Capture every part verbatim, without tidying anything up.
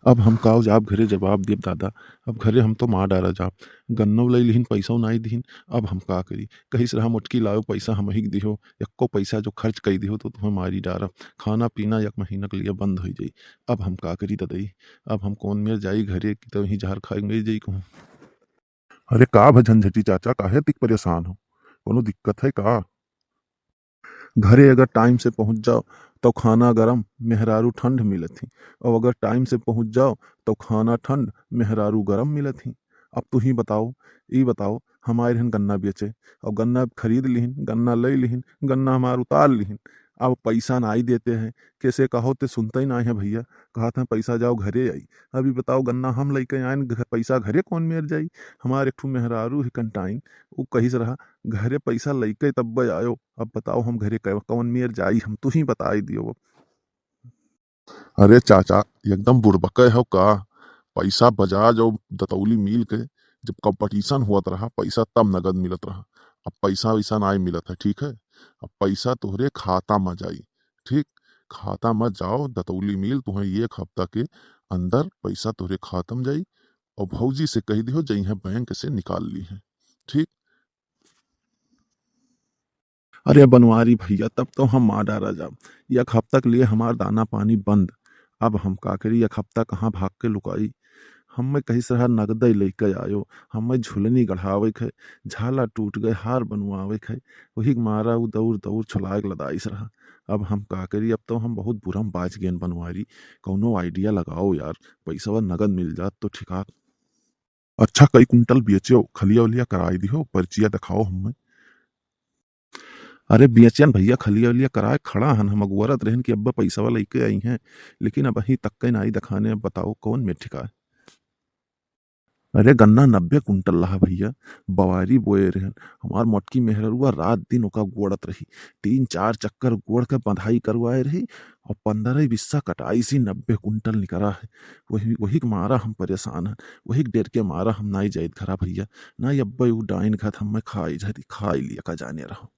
अब हम काव जाब घरे जवाब देब दादा, अब घरे हम तो मार डारा जाब। गन्नौ लई लिहिन, पैसौ नाई दिहिन, अब हम का करी? कहिस रहा मोटकी लायो पैसा हमही के दिहो, एक्को पैसा जो खर्च कई दिहो तो तुहें मारी डारब। खाना पीना एक महीना के लिए बंद होई जाई। अब हम का करी ददई? अब हम कौन मेर जाई घरे कि तब ही जहर खाए के मेर जाई कहूँ। अरे का भा झंझटी चाचा, काहे तिक परेशान हो? कोनो दिक्कत है का? घरे अगर टाइम से पहुँच जाओ तो खाना गरम, मेहरारू ठंड मिलत ही, और अगर टाइम से पहुँच जाओ तो खाना ठंड, मेहरारू गरम मिलत ही। अब तू ही बताओ, ई बताओ, हमारे हन गन्ना बेचे और गन्ना खरीद लिहिन, गन्ना ले लिहिन, गन्ना हमार उतार लिहिन, अब पैसा नाई देते हैं। कैसे कहो ते सुनते ही नाई है भैया, कहत हैं पैसा जाओ घरे आई। अभी बताओ गन्ना हम लेके आएन, घ-, पैसा घरे कौन मेर जाई? हमारे एक ठो मेहरारू ही कंटाइन, उ कहिस रहा घरे पैसा लइके तब्बे आयो। अब बताओ हम घरे क-, कौन मेर जाई, हम तू ही बताई दियो अब। अरे चाचा, एकदम बुड़बके हो का? पैसा बजाज और दतौली मिल के जब कंपटीशन हुआ रहा, पैसा तब नगद मिलत रहा। अब पैसा वैसा नाई मिलत है, ठीक है? अब पैसा तोहरे खाता में जाई, ठीक? खाता में जाओ, दतौली मिल तुहें एक हफ्ता के अंदर पैसा तोहरे खाता में जाई और भौजी से कह दियो जइहें बैंक से निकाल लिहें, ठीक? अरे बनवारी भैया, तब तो हम मार डारा जाब। एक हफ्ता के लिए हमार दाना पानी बंद। अब हम का करी, एक हफ्ता कहाँ भाग के लुकाई? हमें कहिस रहा नगदई लइके आयो, हमें झुलनी गढ़ावे के है, झाला टूट गए, हार बनवावे के है। वही के मारा उ दौड़ दौड़ छुलाए के लदाइस रहा। अब हम का करी, अब तो हम बहुत बुरा में बाज गेन बनवारी। कौनो idea लगाओ यार, पैसवा नगद मिल जात तो ठिकात। अच्छा, कई कुंटल बेचो, खलिया उलिया कराई दिहो, पर्चिया दिखाओ हमें। अरे बेचन भैया, खलिया उलिया कराए खड़ा हन, हम अगुवरत रहन कि अब्बे पैसवा लइके आई हैं, लेकिन अबहीं तक के नाई दिखाने। अब बताओ कौन मेर ठिकाए? अरे गन्ना नब्बे कुंटल रहा भैया, बवारी बोए रहन। हमार मोटकी मेहररुआ रात दिन ओका गोड़त रही, तीन चार चक्कर गोड़ के बंधाई करवाए रही और पन्द्रह बिस्सा कटाई से नब्बे कुंटल निकरा है। वही, वही के मारा हम परेशान हैं, वही के डर के मारा हम नाई जाइत घरा भैया। नाई अब्बे उ डाइन खात हमें खाई जाती, खाई लिया का जाने रहो।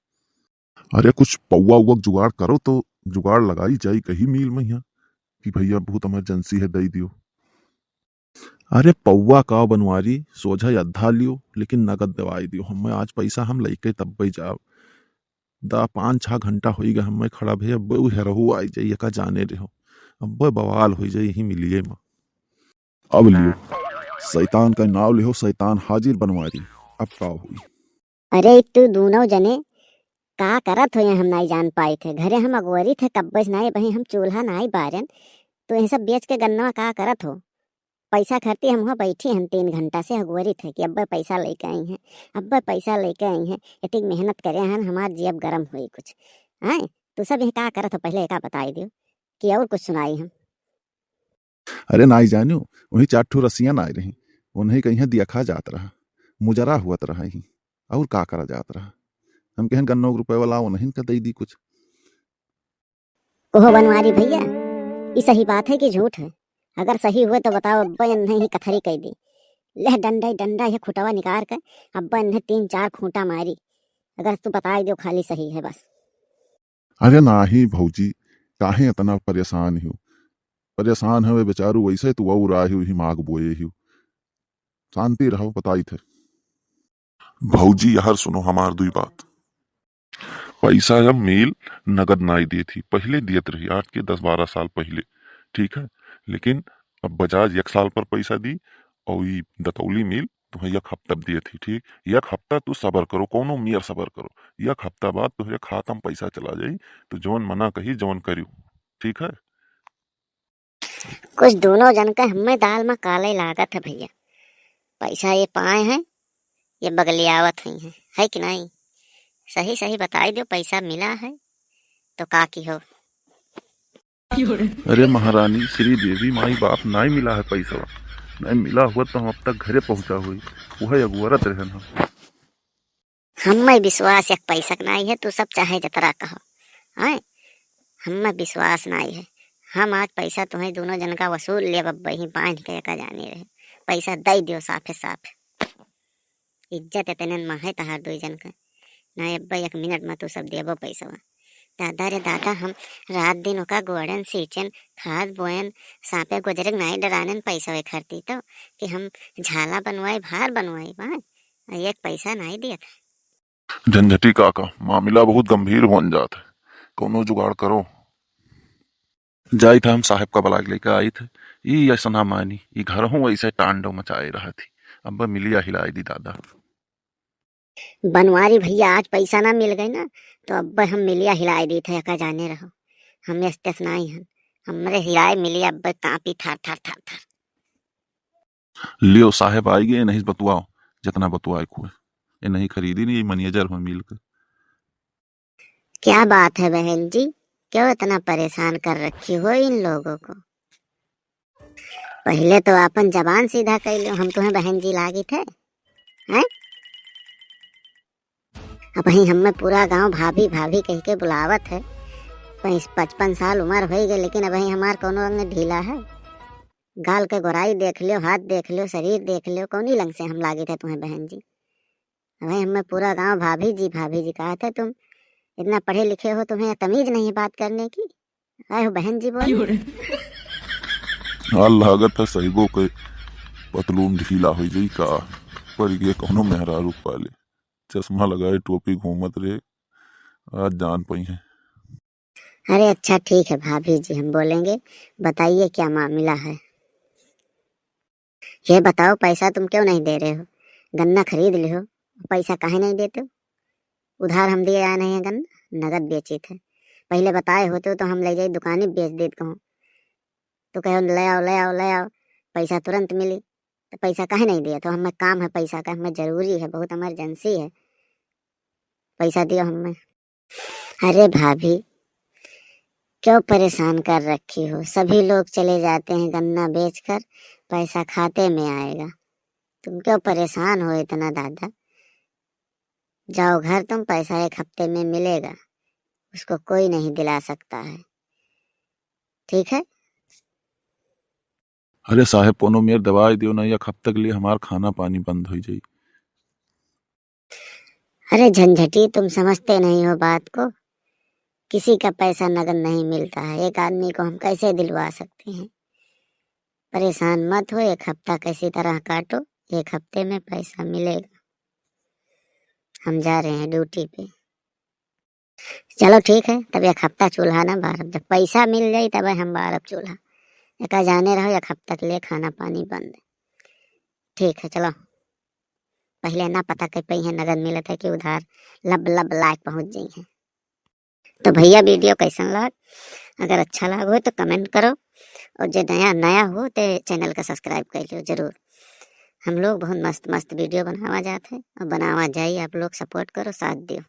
अरे कुछ पौवा उवा के जुगाड़ करो तो, जुगाड़ लगाई जाई कही मिल में यहाँ कि भैया बहुत emergency है, दई दियो। अरे पौवा का बनवारी, सोझा अद्धा लियो, लेकिन नगद देवाई दियो। हमें आज पैसा हम लइके तब्बे जाब। दा पाँच छह घंटा होई गए हमें खड़ा भे, अब्बे उ हेरहु आई जाई, एका जाने रहो, अब्बे बवाल होई जाई यही मिलिए में। अब लियो, शैतान का नाव लिहो, शैतान हाजिर बनवारी। अब का होई? अरे तू दोनों जने का करत हो, ये हम नाई जान पाए थे। घरे हम अगोरी थे, कब्बे से नाई, वहीं हम चूल्हा नाई बारन, तो ये सब बेच के गन्नवा का करत हो? पैसा खातिर हम हुआ बैठी हन तीन घंटा से, अगोरी थे कि अब्बे पैसा लेके आई हैं, अब्बे पैसा लेके आई हैं, इतनी मेहनत करे हन, हमार जियब गरम होई कुछ। हैं, तू सब ये का करत हो, पहले एका बताई दियो कि और कुछ सुनाई हम। अरे नाई जानियो, वही चार ठो रसिया नाई रही, उन्हें कहीं दिया खा जात रहा, मुजरा हुआ रहा ही, और का करा जात रहा। हम कहन गन्नौ के रुपए वाला उन्हें का दे दी कुछ। कहो बनवारी भैया, ई सही बात है कि झूठ है? अगर सही हुए तो बताओ, अब्बा इन्हें ही कथरी कह दी। ले डंडा ही डंडा, ये खुटवा निकाल के अब्बा इन्हें तीन चार खूंटा मारी। अगर तू बताई दियो खाली सही है बस। अरे नाही भौजी, काहे इतना परेशान हो? परेशान हवे बेचारू, वैसे तू और आही हुई माग बोए ही। शांति रहो, बताई थे। भौजी यार सुनो हमार दुई बात। पैसा अब मिल नगद नाई दिए थी, पहले दियत रही, आज के दस बारह साल पहले, ठीक है, लेकिन अब बजाज एक साल पर पैसा दी और ई दतौली मिल तुम्हें एक हफ्ता दिए थी, ठीक, एक हफ्ता तू सबर करो, कौनो मियर सबर करो, एक हफ्ता बाद तुम्हें खाता में पैसा चला जाई, तो जवन मना कही जवन करियो, ठीक है। कुछ दोनों जन के हमें दाल में काले लागत है भैया। पैसा ये पाए हैं, ये बगलियावत हुई हैं, है कि नहीं? सही सही बताई दो, पैसा मिला है तो का की हो? अरे महारानी श्री देवी, माई बाप नाई मिला है पैसा, नाई मिला हुआ तो हम अब तक घरे पहुंचा हुई, वह अगुवरत रहन हम। हम्मे विश्वास एक पैसक नाई है, तू सब चाहे जतरा कहो, हैं? हम्मे विश्वास नाई है। हम आज पैसा तुम्हें दोनों जन का वसूल लेब, अब वहीं बांध के एका जाने रहे। पैसा दई दियो साफे साफ। इज्जत इतने में है तहार दुई जन का। ना अब्बे एक मिनट में तू सब देबो पैसवा। दादा रे दादा, हम रात दिन ओका गोड़न, सींचन, खाद बोयन, साँपे गुजरे नाई डरानेन पैसा वे खरती तो, कि हम झाला बनवाई, भार बनवाई, भाई, एक पैसा नाई दिया था। झंझटी काका, मामिला बहुत गंभीर होन जात है, कौनो जुगाड़ करो। जाइत है हम साहेब का बुलाए के लेके आइत है। ई ऐसा ना मानी, ई घर हूँ ऐसे टांडो मचाए रहा थी। अब मिलिया हिलाए दी दादा। बनवारी भैया, आज पैसा ना मिल गए ना, तो अब हम मिलिया हिलाए दी थे, का जाने रहो। हम एस्तेस नाई हन, हमरे हिलाए मिलिया अब कांपी थार थार थार थार। लियो साहेब आई गए, नहीं बतुआओ, जितना बतुआए कुए। ये नहीं खरीदी नहीं, ये मैनेजर हो मिल के। क्या बात है बहन जी, क्यों इतना परेशान कर रखी हो इन लोगों को? पहले तो अपन जबान सीधा कर लो, हम तुम्हें बहन जी लागी थे, हैं? अब ही हमें पूरा गांव भाभी भाभी कह के बुलावत है। पैंस-, पचपन साल उम्र हो गए, लेकिन अब ही हमार कोनो अंग ढीला है? गाल के गोराई देख लियो, हाथ देख लियो, शरीर देख लियो, कौनी लंग से हम लागे थे तुम्हें बहन जी? अब ही हमें पूरा गांव भाभी जी, भाभी जी कहा थे तुम। इतना पढ़े लिखे हो, तुम्हें तमीज नहीं है बात करने की? आए हो बहन जी बोल। हाँ, लागत है सही गो के पतलून ढीला हो जाई का, पड़ गए कौनो मेहरारू पाले। चश्मा लगाए टोपी घूमत रे, आज जान पाई है। अरे अच्छा ठीक है भाभी जी, हम बोलेंगे, बताइए क्या मामला है? ये बताओ पैसा तुम क्यों नहीं दे रहे हो? गन्ना खरीद लिहो, पैसा काहे नहीं देते हो? उधार हम दिए आए नहीं है गन्ना, नगद बेची थे। पहले बताए होते तो हम ले जाई दुकानी बेच देत कहूँ। तो कहो ले आओ, ले आओ, ले आओ, पैसा तुरंत मिली। तो पैसा काहे नहीं दिया? तो हमें काम है पैसा का, हमें जरूरी है, बहुत इमरजेंसी है, पैसा दियो हमें। अरे भाभी, क्यों परेशान कर रखी हो? सभी लोग चले जाते हैं गन्ना बेचकर, पैसा खाते में आएगा, तुम क्यों परेशान हो इतना दादा? जाओ घर तुम, पैसा एक हफ्ते में मिलेगा, उसको कोई नहीं दिला सकता है, ठीक है? अरे साहेब, कोनो मेर दवाई दियो ना, एक हफ्ते के लिए हमार खाना पानी बंद हो जाई। अरे झंझटी, तुम समझते नहीं हो बात को। किसी का पैसा नगद नहीं मिलता है, एक आदमी को हम कैसे दिलवा सकते हैं? परेशान मत हो, एक हफ्ता किसी तरह काटो, एक हफ्ते में पैसा मिलेगा। हम जा रहे हैं ड्यूटी पे। चलो ठीक है, तब एक हफ्ता चूल्हा ना बारब, जब पैसा मिल जाई तब हम बारब चूल्हा। एका जाने रहो, एक हफ्ता के लिए खाना पानी बंद। ठीक है, चलो। पहले ना पता कर पाई है नगद मिलत है कि उधार, लब लब लायक पहुँच जाई है। तो भैया वीडियो कैसन लाग? अगर अच्छा लाग हो तो कमेंट करो, और जो नया नया हो तो चैनल का सब्सक्राइब कर लियो जरूर। हम लोग बहुत मस्त मस्त वीडियो बनावा जात है और बनावा जाई, आप लोग सपोर्ट करो, साथ दियो।